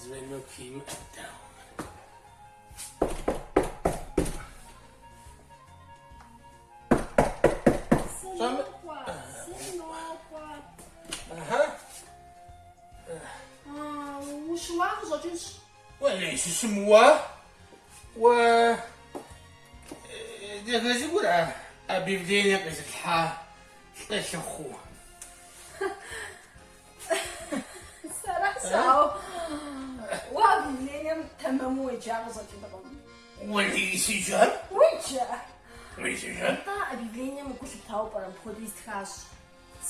Звонок имыӏэ дауэ? Сынокӏуэ, сынокӏуэ. Аха. Ущыуа къыщӏэкӏынщ. Уэлей, сыщымыуа? Уэ дахэ цӏыкӏура объявление къизылъхьа лӏы лъыхъуу? Сэращ, ауэ уэ объявлением тэмэму уеджа къыщӏэкӏынкъым. Уэлей, седжам? Уеджа? Уеджа? Нтӏэ, объявлением гу лъыптауэ пӏэрэ, мыпхуэдэу истхащ.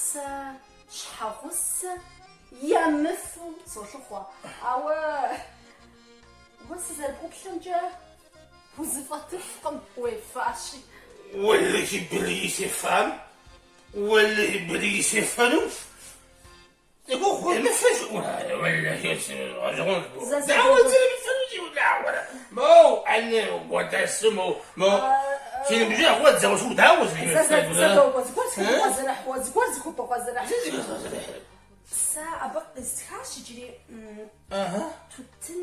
Сэ щхьэгъусэ емыфу солъыхъуэ, ауэ уэ сызэрыпӏуплъэмкӏэ узыфӏэтыфкъым, уефащи. Уэлэхьи, билэхьи, сефам, уэлэхьи, билэхьи, сефэну. Цӏыхухъу уемыфэ жыӏура? Уэлэхьи, гъэщӏэгъуэнщ. Дауэ зэремыфэну зиунагъуэрэ? Моу, ӏэнэ бгъэдэсу, моу, моу. Си ныбжьэгъуэ зэгъусэу дауэ зэремыфэнурэ? Зэ догуэ, зыгуэр зыхыбогъэзэрыхь, зыгуэр зыхыбогъэзэрыхь. Сыт зыхэзгъэзэрыхьыр? Сэ абы къистхащ иджыри тутын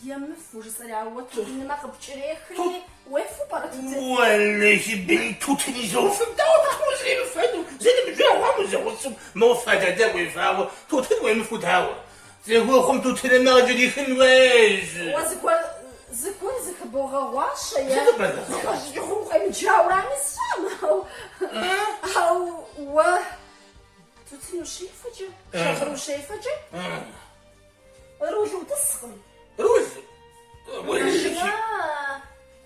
Емыфу жысӏэри, ауэ уэ тутынымэ къыпкӏэрехри, уефу пӏэрэ тутын? Уэлэхьи, билэхьи, тутын изофым, дауэ тутын узэремыфэну? Зэныбжьэгъуэм узэгъусэу, моуэ фадэ тӏэкӏу уефауэ, тутын уемыфу дауэ? Цӏыхухъум тутынымэ къыкӏэрихын хуейщ. Уэ зыгуэр, зыгуэр зыхыбогъэгъуащэ е Сыт абы зыхыбогъэгъуащэ? зыхэщӏыкӏыгъуэу укъемыджауэрами сщӏэм, ауэ, ауэ уэ тутын ущефэкӏэ, шагъыр ущефэкӏэ, Руль утӏыскъым. Руль? Машинэ,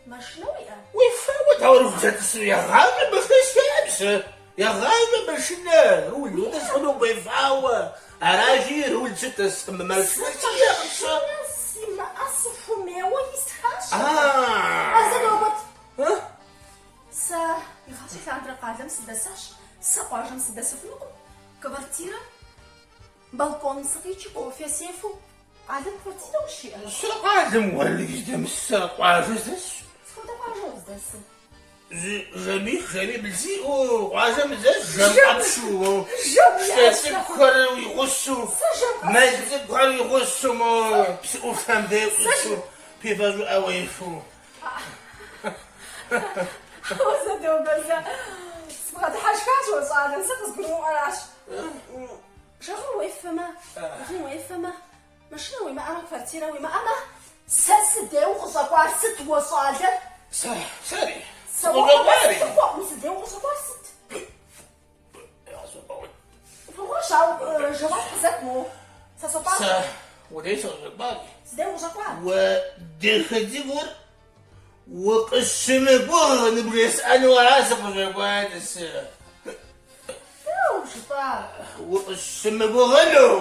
машинэ уиӏэ? Уефауэ дауэ руль сытӏысу? Егъащӏэм машинэ сиӏэм сэ. Егъащӏэм машинэ, руль утӏысхъуну уефауэ. Аращи, руль сытӏыскъым, машинэ сиӏэкъым сэ. Машинэ симыӏэ сыхуэмейуэ истхащ. А зэ догуэт. Сэ игъащӏэ лъандэрэ къалэм сыдэсащ, сэ къуажэм сыдэсыфынукъым. Квартирэ Балконым сыкъикӏыу кофе сефу, къалэм квартирэ ущиӏэ? Сэ къалэм уэлэхьи сыдэмыс, сэ къуажэ сыдэсщ. Сыт хуэдэ къуажэ уздэсыр? Зы жэмих, жэмибл сиӏэу къуажэм сыдэсщ, жэм къэпшу, Жэм шкӏэ цӏыкӏухэр уи гъусэу, Сэ жэм къэс- мэл цӏыкӏухэр уи гъусэу, мо псы ӏуфэм дей ӏусу, пивэ щӏыӏэ уефу. Ауэ зэ догуэ зэ. Сыбгъэдыхьэшхащ уэ щӏалэм, сэ къызгурымыӏуэращ. Шагъыр уефэмэ, тутын уефэмэ, машинэ уимыӏэмэ, квартирэ уимыӏэмэ, сэ сыдей укъыщӏэкӏуар сыт уэ щӏалэр? Сэ, сэри. Сэ уэ сылъыхъуэкъым, сыдей укъыщӏэкӏуар сыт? Фӏыгъуэщ, ауэ жэуап къызэт моуэ. Сэ сопӏащӏэ. Сэ уэ дей сыкъыщӏэкӏуар. Сыдей укъыщӏэкӏуа? Уэ дахэ цӏыкӏур укъысщымыгугъ ныбжесӏэну ара сыкъыщӏэкӏуар сэ. Дауэ жыпӏа? Укъысщымыгугъыну.